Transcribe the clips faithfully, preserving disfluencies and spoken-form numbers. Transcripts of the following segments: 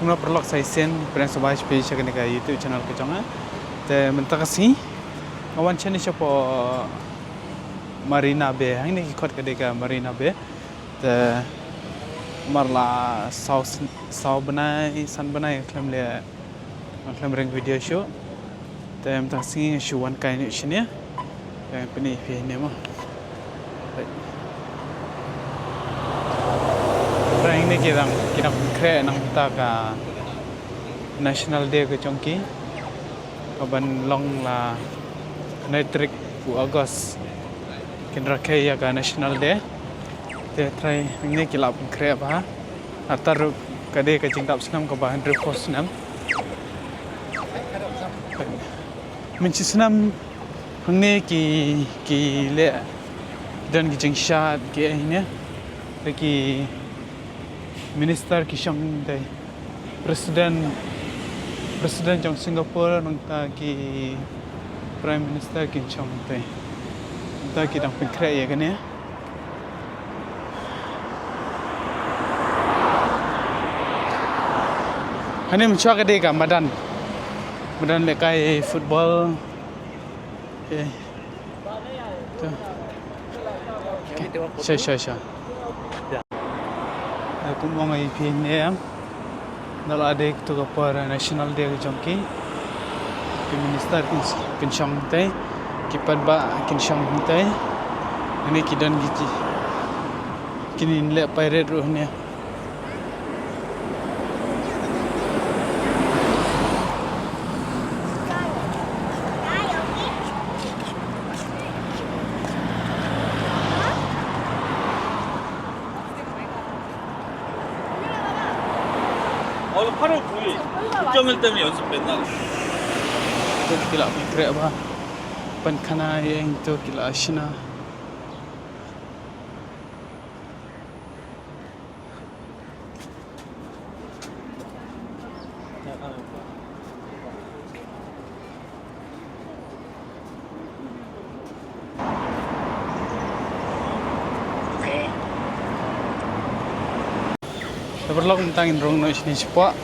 Nga paralok sa shisien, pdiang sngewbha ïa phi sha kane ka YouTube channel ka jong nga. Te mynta ka sngi nga wan shane shapoh Marina Bay, hangne ki khot ka dei ka Marina Bay. Te mar la saw sn-, saw bnai, san bnai khlem leh, khlem ring video shuh. Te mynta ka sngi shu wan kai noh shane. Te pyni ïa phi ne mo. Te hangne ki dang, ki dang pynkhreh na bynta ka National Day ka jong ki, kaban long la khyndai tarik u August. Kin rakhe ïa ka National Day. Te trai hangne ki la pynkhreh bha. Artat ruh ka dei ka jingdap snem kaba hynriewphew snem. Mynshi snem hangne ki, ki leh, don ki jingshad ki ei hangne. Te ki minister ki shong tei. President, President jong Singapore nangta ki Prime Minister kin shong tei. Nangta ki dang pynkhreh ïa kane. Hangne mynshwa ka dei ka madan. Madan lehkai football. Okay. To. Okay. Sure, sure, sure. Eh, kumba nga ong ïa phi ne em. Da la dei kato ka por National Day ka jong ki. Ki minister kin, kin shong tei. Ki paidbah kin shong tei. Hangne ki don ki, kin leh parade ruh hangne. 어, 바로 거기. 국경일 때문에 연습 맨날. To ki la pynkhreh bha. Pynkhana ïa ito ki la shna. Te paralok, mynta ngin rung noh shane shapoh.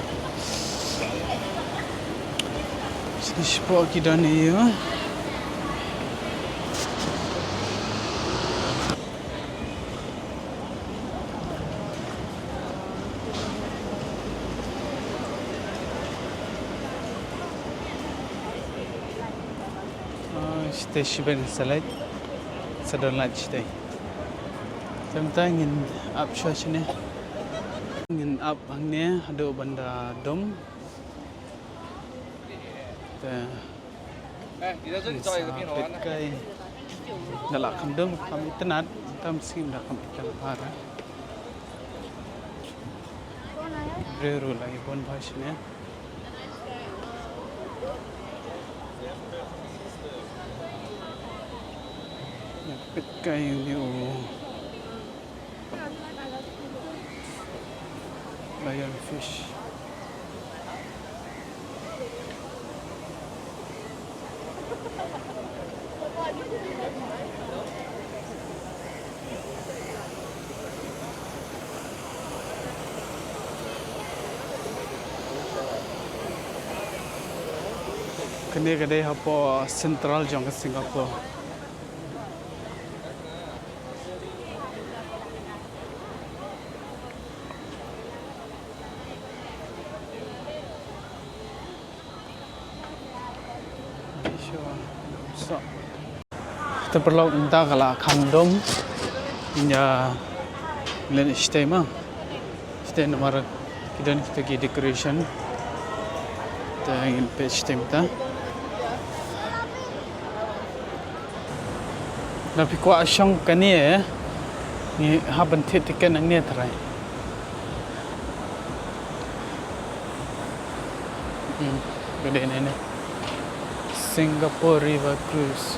Shane shapoh ki don ïa u. Ah, shatei shibun sa lait, sa don lait shatei. Te mynta ngin ap shuwa shane. Ngin ap hangne haduh ban da dum. Te sa peit kai. Da la kham dum, kham itynnad, tam sim da kham itynnad para. Briew ruh la ïa bun bha shane. Ïa peit kai ïa une u Lion fish. Kane ka dei hapoh Central jong ka Singapore. Te paralok, mynta ka la kham dum. Ngin ïa leit shatei ma. Shatei namar ki don kita ki decoration. Te ngin peit shatei mynta. Lada phi kwah shong kane, ngi hap ban thied tiket nangne trai. Hmm, ka dei ne ne. Singapore River Cruise.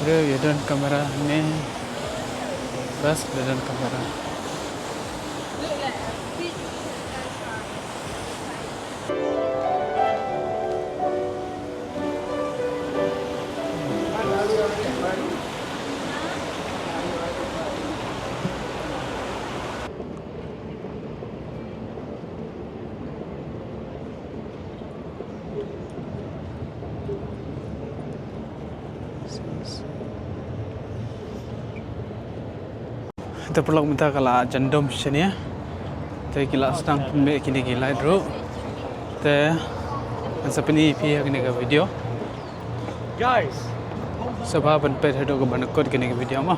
Briew ïa don kamera ne. Bas ïa don kamera. Te paralok mynta ka la jan dom shane. Te ki la sdang pynmih kine ki light ruh. Te ngan sa pyni ïa phi ha kane ka video. Guys, sngewbha ban peit haduh kaba nyngkong kane ka video mo.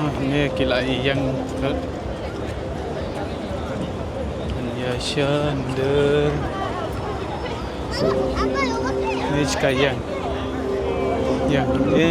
Ah, ne ki la ïeng. Ïa shan de. Ni ska ïeng. Ïeng ne.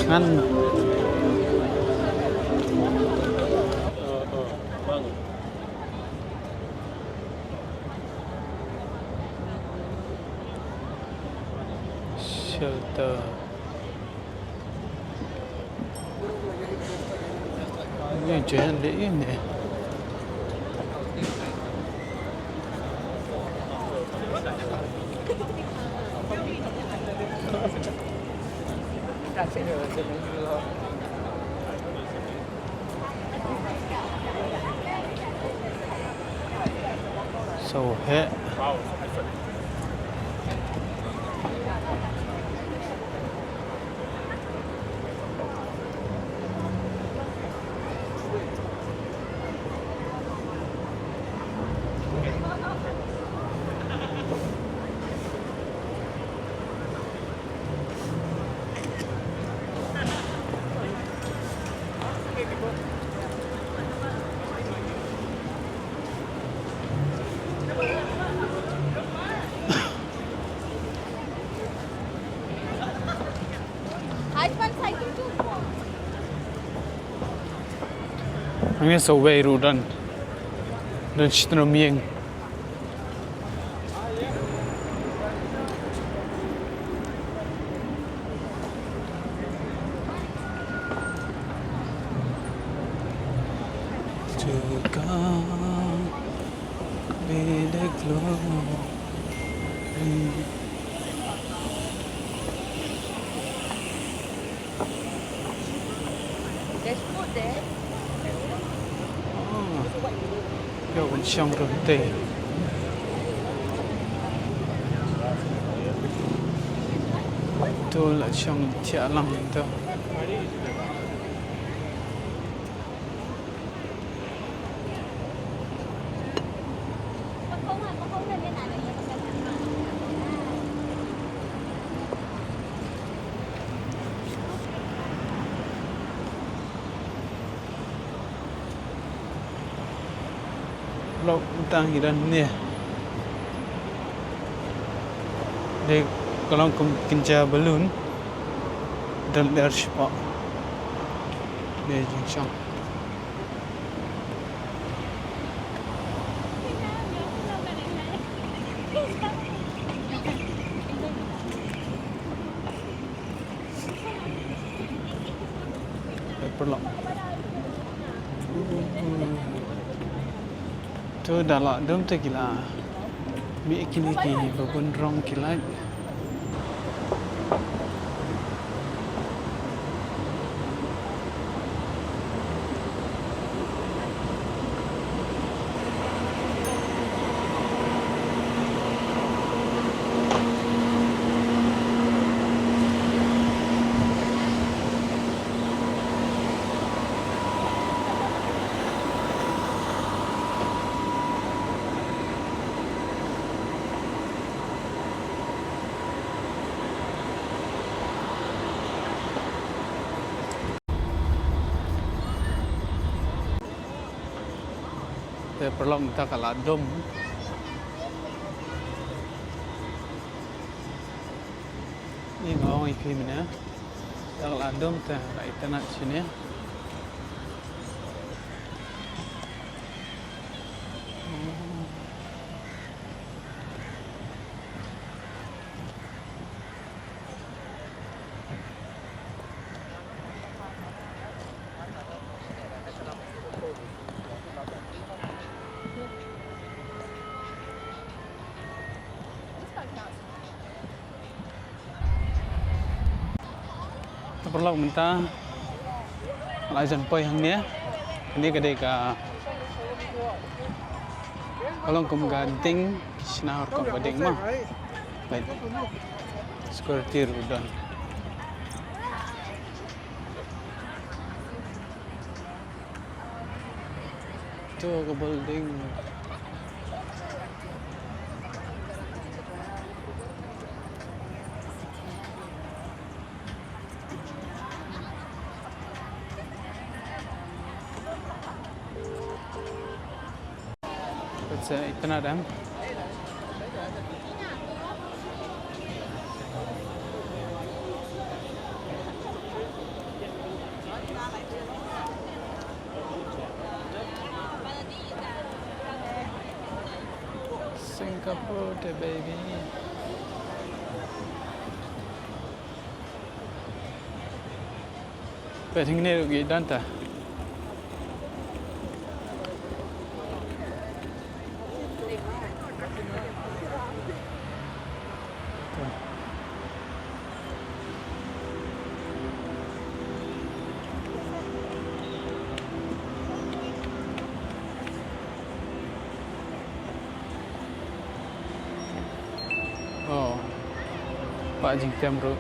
Ngan. Shelter. Ni jangan di ini. So heh. Ang sa wei rudan. Dan sitno mieng. Tukang bedek lo. There's food there. Ah. Ïa, wan shong ruh te. To la shong thiah lang to. Lok tang iran ne. De ka long kum kynja balloon. Dan der shipa. De jingshang. Paralok. To da la dum te ki la mih kine kiba bun rong ki light. Te paralok, mynta ka la dum. Ïa nga ong ïa phi mynne, tang la dum te la itynnad shane. Te paralok, mynta la jan poi hangne. Kane ka dei ka, ka long kum ka ding, ki shna rukom ka ding mo. Peit. Security ruh don. To ka building. Peit sa, itynnad em. Singapore te, baby. Peit hangne ruh ki don ta. Oh. Pah jingtem ruh.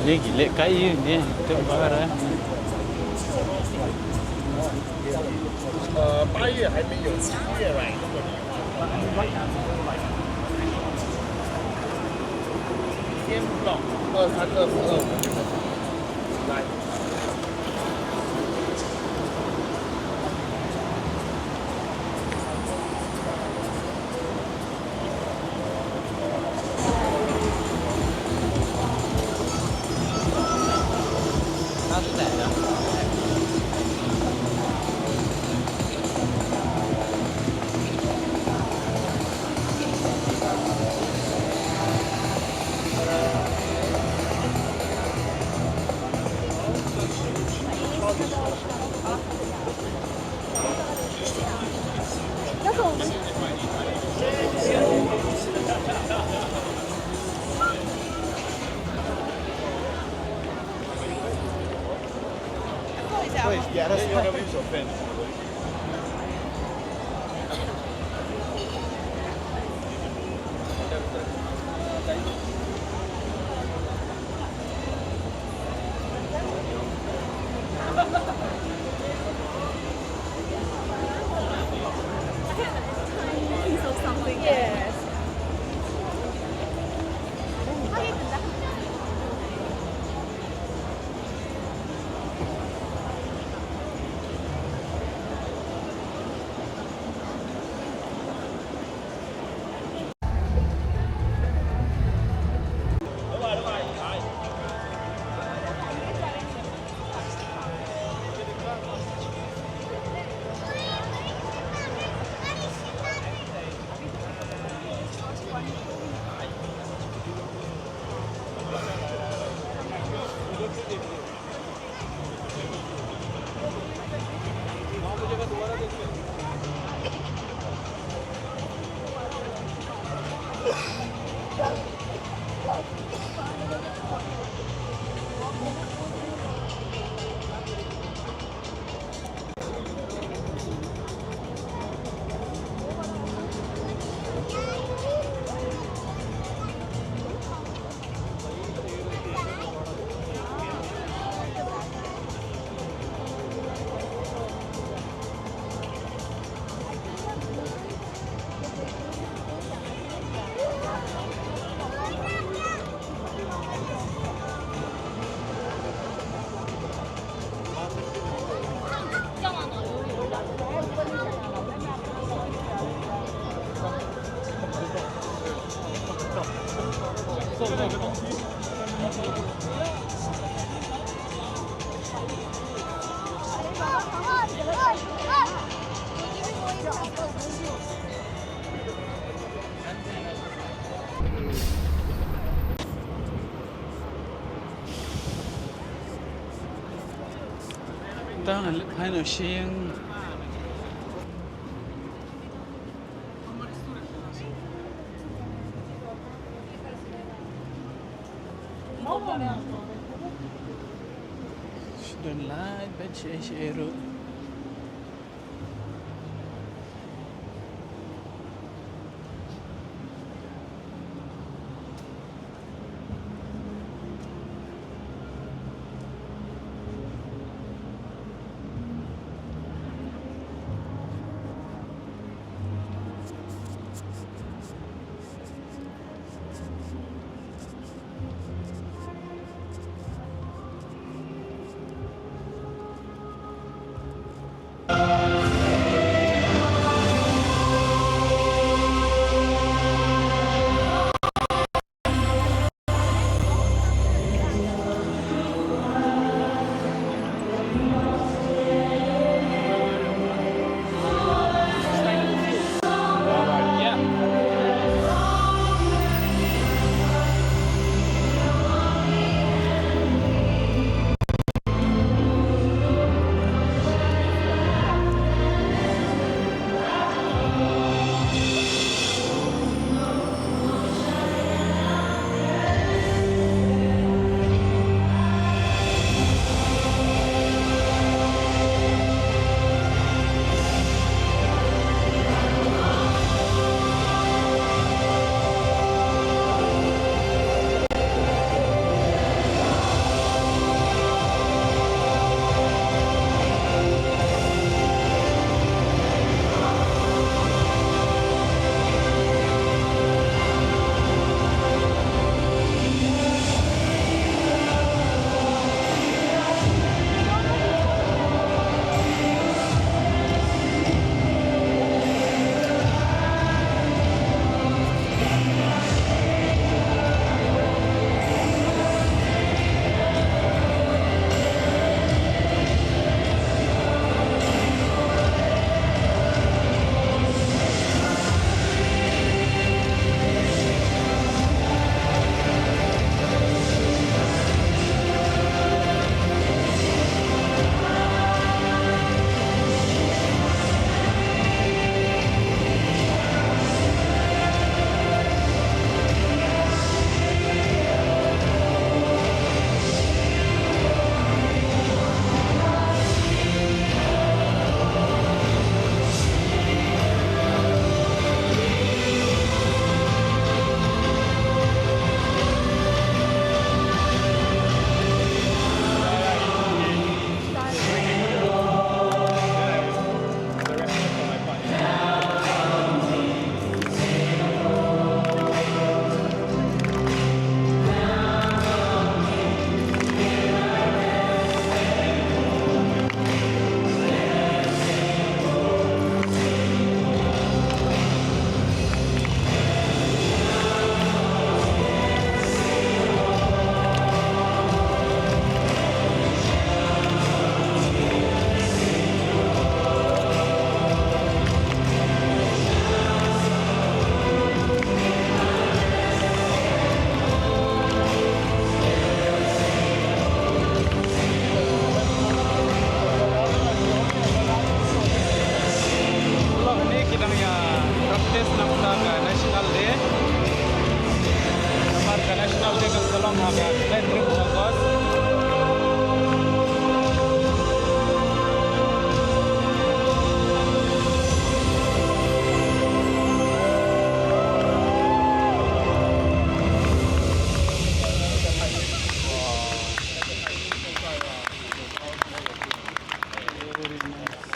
Ni gile kai ni tu bara. 呃，八月还没有，七月来，如果你有去，先 block 二三二四二五，来。Piece of something. Yes. Tang leit phai noh sha ïing. Shu don lait bad shaei shaei ruh.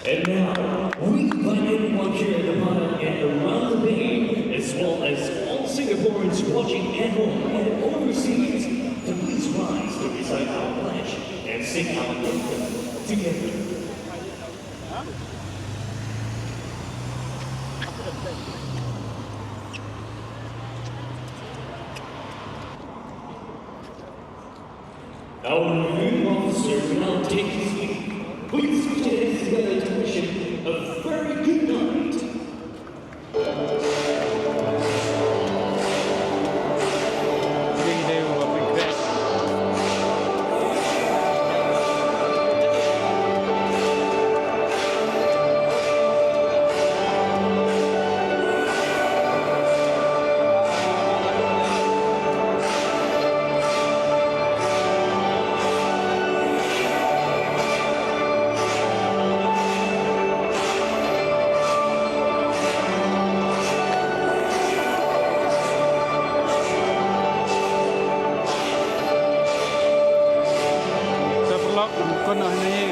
And now, we invite everyone here at the Padang and around the bay, as well as all Singaporeans watching at home and overseas, to please rise to recite our pledge and sing our anthem together. Our new officer will now take his leave. Please put your hands together to wish him a very good night. Sa paralok, kon noh hangne